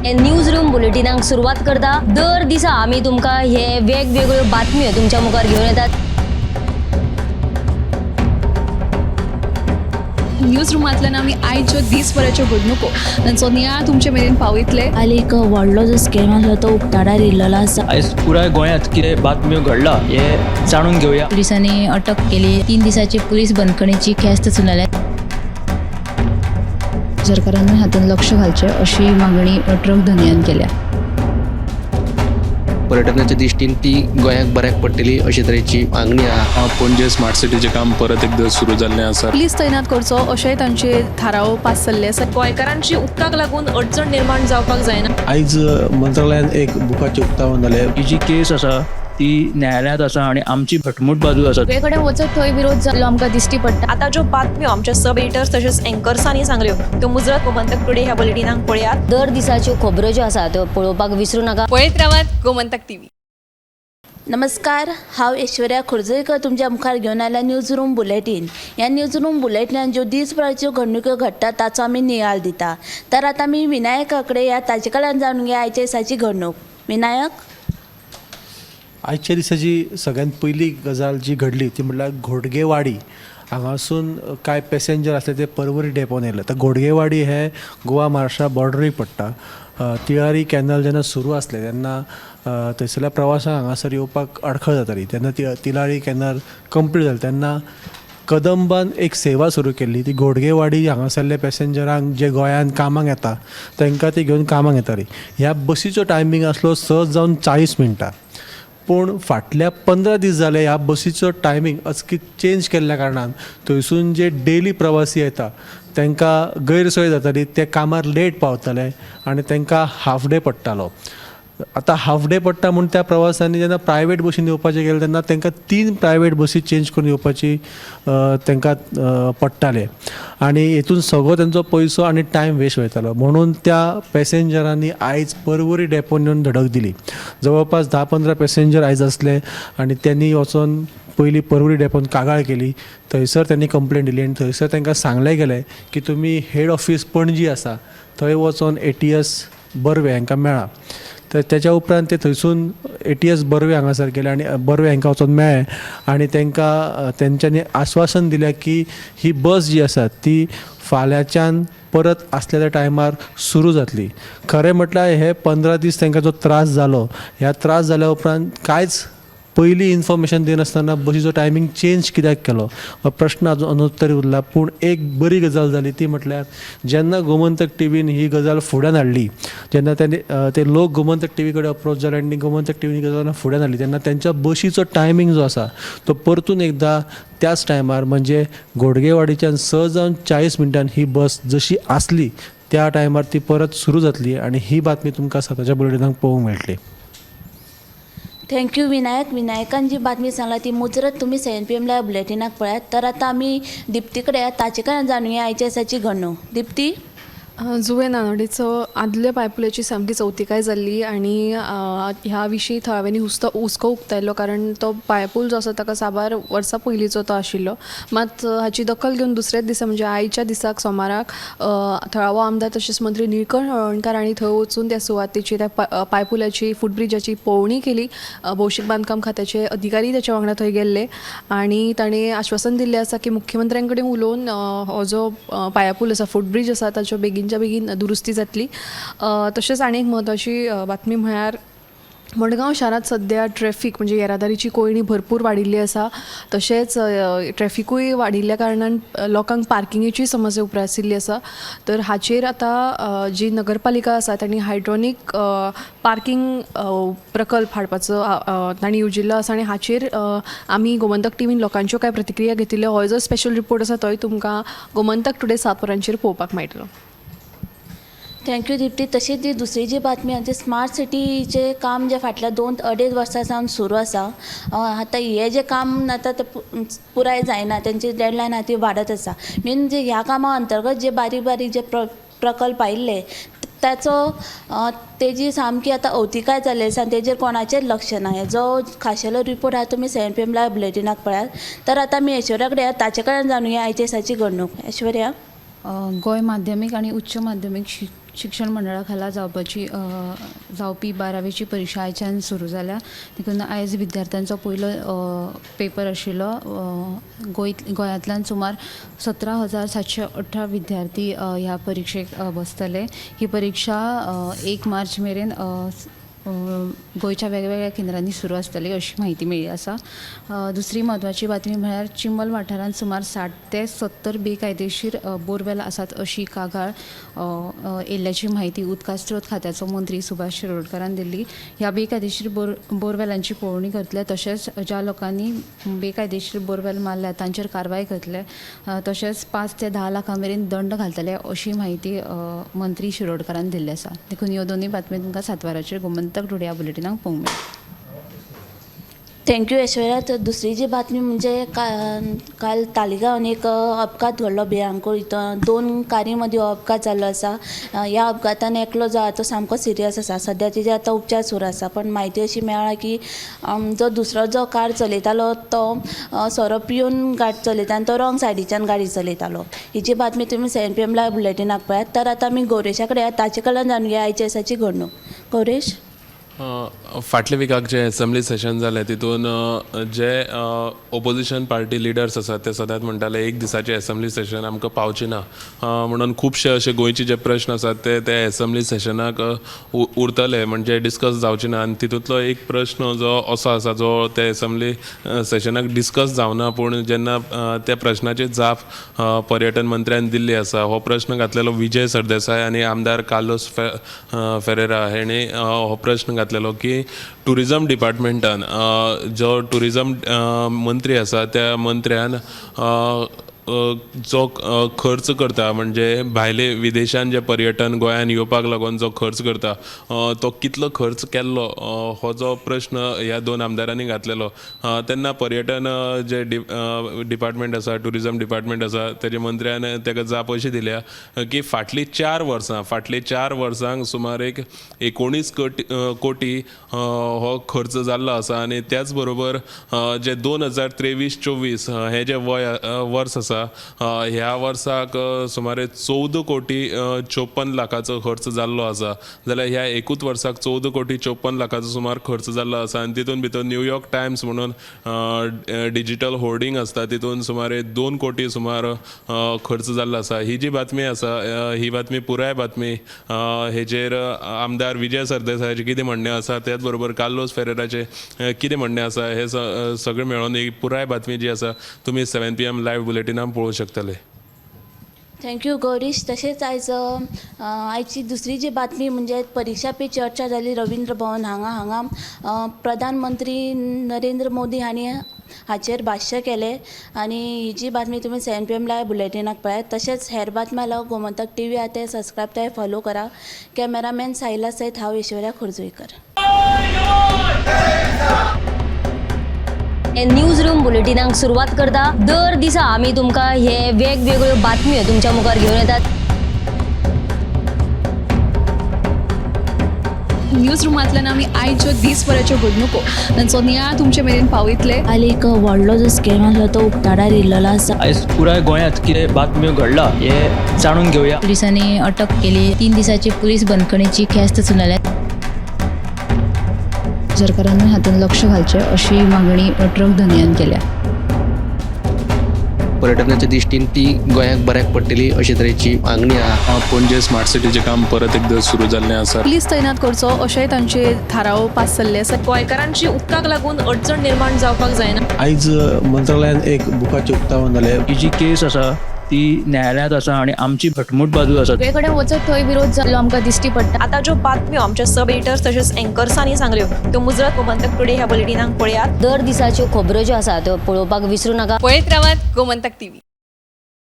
News room बुलेटिनाक सुरवात करता. दर दिसा आमी तुमकां हे वेगवेगळ्यो बातम्यो तुमच्या मुखार घेवन येतात. न्यूज रुमांतल्यान आमी आयच्यो दीसभराच्यो घडणुको तांचो नियाळ तुमचे मेरेन पावयतले. काल एक व्हडलो जो स्कॅम आसलो तो उक्ताडार येयल्लो आसा. आयज पुराय गोंयांत कितें बातम्यो घडला हें जाणून घेवया. पोलिसांनी अटक केली. 3 दिसाची पोलीस बंदखणीची ख्यास्त सुनायल्या. सरकारान हातूंत लक्ष घालचें अशी मागणी ट्रक धनयान केल्या. पर्यटनाच्या दृश्टीन ती गोंयाक बऱ्याक पडटली अशे तरेची मागणी आहा. पणजे स्मार्ट सिटीचें काम परत एकदां सुरू जाल्लें आसा. पुलीस तैनात करचो अशेंय तांचे थाराव पास जाल्ले आसा. गोंयकारांची उदकाक लागून अडचण निर्माण जावपाक जायना. आयज मंत्रालयान एक बुकाचें उक्तावण जालें. ही जी केस आसा ती न्यायालयांत आसा आनी आमची घटमूट बाजू आसा. सगळे कडेन वचत थंय विरोध जाल्लो आमकां दिश्टी पडटा. आतां ज्यो बातम्यो आमच्या सब एडिटर्स तशेंच एंकर्सांनी सांगल्यो त्यो मुजरत गोमंतक टुडे ह्या बुलेटिनाक पळयात. दर दिसाच्यो खबरो ज्यो आसा त्यो पळोवपाक विसरूं नाका. पळयत रावात गोमंतक टीव्ही. नमस्कार, हांव ऐश्वर्या खोर्जुंवेकर तुमच्या मुखार घेवन आयल्या न्यूज रूम बुलेटीन. ह्या न्यूज रूम बुलेटिनान ज्यो दीसभराच्यो घडणुको घडटा ताचो आमी नियाळ दिता. तर आतां आमी विनायका कडेन या ताचे कडल्यान जाणून घेया आयच्या दिसाची घडणूक. विनायक, आयच्या दिसाची सगळ्यांत पयली गजाल जी घडली ती म्हटल्यार घोडगेवाडी हांगासून कांय पॅसेंजर आसले ते परवरी डेपोन येयले. तर घोडगेवाडी हे गोवा महाराष्ट्रा बॉर्डरीक पडटा. तिळारी कॅनल जेन्ना सुरू आसलें तेन्ना थंयसरल्या प्रवाशांक हांगासर येवपाक आडखळ जाताली. तेन्ना तिळारी कॅनल कंप्लीट जालें तेन्ना कदंबान एक सेवा सुरू केल्ली. ती घोडगेवाडी हांगासरल्या पॅसेंजरांक जे गोंयांत कामाक येता तांकां ती घेवन कामाक येताली. ह्या बसीचो टायमींग आसलो 6 जावन 40 मिनटां, पूण फाटल्या 15 दीस जाले ह्या बसीचो टायमींग अचकीत चेंज केल्ल्या कारणान थंयसून जे डेली प्रवासी येता तांकां गैरसोय जाताली. ते कामार लेट पावताले आनी तांकां हाफ डे पडटालो. आतां हाफ डे पडटा म्हूण त्या प्रवाशांनी जेन्ना प्रायवेट बसीन येवपाचें गेलें तेन्ना तांकां 3 प्रायवेट बसी चेंज करून येवपाची तांकां पडटालें आनी हितून सगळो तेंचो पयसो आनी टायम वेस्ट वयतालो. म्हणून त्या पॅसेंजरांनी आयज परवरी डेपोन येवन धडक दिली. जवळपास 10-15 पॅसेंजर आयज आसले आनी त्यांनी वचोन पयलीं परवरी डेपोन कागाळ केली. थंयसर त्यांनी कंप्लेन दिली आनी थंयसर तांकां सांगलें गेलें की तुमी हेड ऑफीस पणजी आसा थंय वचोन ATS Barve हांकां मेळा. तर तेच्या उपरांत ते थंयसून ATS Barve हांगासर गेले आनी बर्वे हांकां वचोन मेळ्ळे आनी तांकां तेंच्यांनी आस्वासन दिलें की ही बस जी आसा ती फाल्यांच्यान परत आसल्या त्या टायमार सुरू जातली. खरें म्हटल्यार हे 15 दीस तांकां जो त्रास जालो, ह्या त्रास जाल्या उपरांत कांयच पयलीं इन्फॉर्मेशन दिनासतना बसीचो टायमींग चेंज कित्याक केलो हो प्रश्न आजून अनुत्तरी उरला. पूण एक बरी गजाल जाली ती म्हटल्यार जेन्ना गोमंतक टिवीन ही गजाल फुड्यान हाडली, जेन्ना तेणी ते लोक गोमंतक टिवी कडेन अप्रोच जाले आनी गोमंतक टिवीन ही गजाल फुड्यान हाडली तेन्ना तेंच्या बशीचो टायमींग जो आसा तो परतून एकदां त्याच टायमार म्हणजे घोडगेवाडीच्यान 6 जावन 40 मिनटान ही बस जशी आसली त्या टायमार ती परत सुरू जातली आनी ही बातमी तुमकां 7च्या बुलेटिनाक पळोवंक मेळटली. Thank you Vinayak. विनायकान जी बातमी सांगला ती मुजरत तुमी 7 PM live बुलेटिनाक पळयात. तर आतां आमी दिप्ती कडेन ताचे कडेन जाणुया आयच्या दिसाची घडणूक. दिप्ती, जुवे नानोडेचो आदल्या पांयपुलाची सामकी चवतिकाय जाल्ली आनी ह्या विशीं थळाव्यांनी हुस्को उक्तायलो, कारण तो पांयपूल जो आसा ताका साबार वर्सां पयलींचो तो आशिल्लो. मात हाची दखल घेवन दुसऱ्याच दिसा म्हणजे आयच्या दिसाक सोमाराक थळावो आमदार तशेंच मंत्री निळकंठ हळर्णकार हांणी थंय वचून त्या सुवातेची त्या पांयपुलाची फुटब्रिजाची पळोवणी केली. भौशीक बांदकाम खात्याचे अधिकारी ताच्या वांगडा थंय गेल्ले आनी ताणें आश्वासन दिल्लें आसा की मुख्यमंत्र्यां कडेन उलोवन हो जो पांयपूल आसा फुटब्रीज आसा ताच्यो बेगीनच्या बेगीन दुरुस्ती जातली. तशेंच आनी एक म्हत्वाची बातमी म्हळ्यार मडगांव शारांत सद्या ट्रॅफीक म्हणजे येरादारीची कोंयडी भरपूर वाडिल्ली आसा. तशेंच ट्रॅफिकूय वाडिल्ल्या कारणान लोकांक पार्किंगेची समस्या उप्रासिल्ली आसा. तर हाचेर आतां जी नगरपालिका आसा तांणी हायड्रोनीक पार्किंग प्रकल्प हाडपाचो तांणी येवजिल्लो आसा आनी हाचेर आमी गोमंतक टिवीन लोकांच्यो कांय प्रतिक्रिया घेतिल्ल्यो. हो जो स्पेशल रिपोर्ट आसा तोय तुमकां गोमंतक टुडे 7 वरांचेर पळोवपाक मेळटलो. Thank you Dipti. तशीच जी दुसरी जी बातमी आसा ती स्मार्ट सिटीचें काम जें फाटल्या 2-2.5 वर्सां सावन सुरू आसा. आतां हें जें काम आतां तें पुराय जायना, तेंची डेडलायन आहा ती वाडत आसा. मेन म्हणजे ह्या कामा अंतर्गत जे बारीक बारीक जे प्रकल्प आयिल्ले ताचो तेजी सामकी आतां अवतिकाय जाल्ली आसा आनी तेजेर कोणाचेंच लक्ष ना. हेजो खाशेलो रिपोर्ट आहा तुमी 7 PM live बुलेटिनाक पळयात. तर आतां आमी ऐश्वर्या कडेन ताचे कडेन जाणुया आयच्या दिसाची घडणूक. ऐश्वर्या, गोंय माध्यमीक आनी उच्च माध्यमीक शिक्षण मंडळा खाला जावपाची जावपी बारावेची परिक्षा आयच्यान सुरू जाल्या. देखून आयज विद्यार्थ्यांचो पयलो पेपर आशिल्लो. गोंयांतल्यान सुमार 17,718 विद्यार्थी ह्या परिक्षेक बसतले. ही परिक्षा 1 मार्च मेरेन गोंयच्या वेगवेगळ्या केंद्रांनी सुरू आसतली अशी म्हायती मेळ्ळी आसा. दुसरी म्हत्वाची बातमी म्हळ्यार चिंबल वाठारांत सुमार 60 ते 70 बेकायदेशीर बोरवेल आसात अशी कागाळ येयल्ल्याची म्हायती उदका स्त्रोत खात्याचो मंत्री सुभाष शिरोडकारान दिल्ली. ह्या बेकायदेशीर बोरवेलांची पळोवणी करतले, तशेंच ज्या लोकांनी बेकायदेशीर बोरवेल मारल्या तांचेर कारवाय करतले, तशेंच 5 ते 10 लाखां मेरेन दंड घालतले अशी म्हायती मंत्री शिरोडकारान दिल्ली आसा. देखून ह्यो दोनूय बातमी तुमकां 7 वरांचेर गोमंतक टुडे ह्या बुलेटिनाक पळोवंक मेळटली. Thank you Aishwarya. तर दुसरी जी बातमी म्हणजे काल तालिगांवान एक अपघात घडलो भिरांकूळ. 2 कारी मदीं हो अपघात जाल्लो आसा. ह्या अपघातान एकलो जो आसा तो सामको सिरियस आसा. सद्या तेजे आतां उपचार सुरू आसा. पण म्हायती अशी मेळ्ळा की जो दुसरो जो कार चलयतालो तो सोरो पिवन गाडी चलयता आनी तो रॉंग सायडीच्यान गाडी चलयतालो. ही जी बातमी तुमी 7 PM live बुलेटिनाक पळयात. तर आतां आमी गौरेशा कडेन ताचे कडल्यान जाणून आयच्या दिसाची घडणूक. गौरेश, फाटल्या विकाक जें एसेंब्ली सेशन जालें तितून जे ओपोजिशन पार्टी लिडर्स आसात ते सदांच म्हणटाले एक दिसाचें एसेंब्ली सेशन आमकां पावचें ना, म्हणून खुबशे अशे गोंयचे जे प्रश्न आसात ते ते एसेंब्ली सेशनाक उरतले, म्हणजे डिस्कस जावचे ना. आनी तितूंतलो एक प्रश्न जो असो आसा जो ते एसेंब्ली सेशनाक डिस्कस जावना, पूण जेन्ना त्या प्रश्नाची जाप पर्यटन मंत्र्यान दिल्ली आसा. हो प्रश्न घातलेलो विजय सरदेसाय आनी आमदार कार्लोस फेरेरा हेणी हो प्रश्न घातलेलो की टुरिजम डिपार्टमेंटान जो टुरिजम मंत्री आसा त्या मंत्र्यान जो खर्च करता, म्हणजे भायले विदेशान जे पर्यटन गोंयान येवपाक लागून जो खर्च करता तो कितलो खर्च केल्लो हो जो प्रश्न ह्या 2 आमदारांनी घातलेलो. तेन्ना पर्यटन जे डिपार्टमेंट आसा, टुरिजम डिपार्टमेंट आसा, तेजे मंत्र्यान तेका जाप अशी दिल्या की फाटलीं 4 वर्सांक सुमार एक 19 कोटी हो खर्च जाल्लो आसा. आनी त्याच बरोबर जे 2023-24 हें जें वर्स आसा ह्या वर्साक सुमारे 14 कोटी 54 लाखाचो खर्च जाल्लो आसा. जाल्यार ह्या एकूच वर्साक 14 कोटी 54 लाखाचो सुमार खर्च जाल्लो आसा. आनी तितून भितर न्यूयॉर्क टायम्स म्हणून डिजिटल होर्डिंग आसता तितून सुमारे 2 कोटी सुमार खर्च जाल्लो आसा. ही जी बातमी आसा ही बातमी पुराय बातमी हेजेर आमदार विजय सरदेसायाचें कितें म्हणणें आसा, त्याच बरोबर कार्लोस फेरेराचें कितें म्हणणें आसा, हें सगळें मेळोन ही पुराय बातमी जी आसा तुमी 7 PM live बुलेटिनान पळोवंक शकतले. Thank you Gaurish. तशेंच आयज आयची दुसरी जी बातमी म्हणजे परिक्षा पे चर्चा जाली रवींद्र भवन हांगा प्रधानमंत्री नरेंद्र मोदी हांणी हाचेर भाश्य केलें आनी ही जी बातमी तुमी 7 PM live बुलेटिनाक पळयात. तशेंच हेर बातम्या लाव गोमंतक टी व्ही आहा ते सबस्क्रायब ते फॉलो करा. कॅमेरामॅन साहिला सयत हांव ऐश्वर्या खोर्जुंवेकर. न्यूज रूम बुलेटिनाक सुरवात करता. दर दिसा आमी तुमकां हे वेगवेगळ्यो बातम्यो तुमच्या मुखार घेवन येतात. न्यूज रुमांतल्यान आमी आयच्यो दीसभराच्यो घडणुको तांचो नियाळ तुमचे मेरेन पावयतले. काल एक व्हडलो जो स्कॅम आसलो तो उक्ताडार येयल्लो आसा. आयज पुराय गोंयांत कितें बातम्यो घडला हें जाणून घेवया. पोलिसांनी अटक केली. 3 दिसाची पुलीस बंदखणीची ख्यास्त सुनावल्या. सरकारान हातूंत लक्ष घालचें अशी मागणी ट्रक धनयान केल्या. पर्यटनाच्या दृश्टीन ती गोंयाक बऱ्याक पडटली अशे तरेची मागणी आहा. पणजे स्मार्ट सिटीचें काम परत एकदां सुरू जाल्लें आसा. पुलीस तैनात करचो अशेंय तांचे थाराव पास जाल्ले आसा. गोंयकारांची उदकाक लागून अडचण निर्माण जावपाक जायना. आयज मंत्रालयान एक बुकाचें उक्तावण जालें. ही जी केस आसा ती न्यायालयांत आसा आनी आमची घटमूट बाजू आसा. सगळे कडेन वचत थंय विरोध जाल्लो आमकां दिश्टी पडटा. आतां ज्यो बातम्यो आमच्या सब एडिटर्स तशेंच एंकर्सांनी सांगल्यो त्यो मुजरत गोमंतक टुडे ह्या बुलेटिनाक पळयात. दर दिसाच्यो खबरो ज्यो आसा त्यो पळोवपाक विसरूं नाका. पळयत रावात गोमंतक टीव्ही.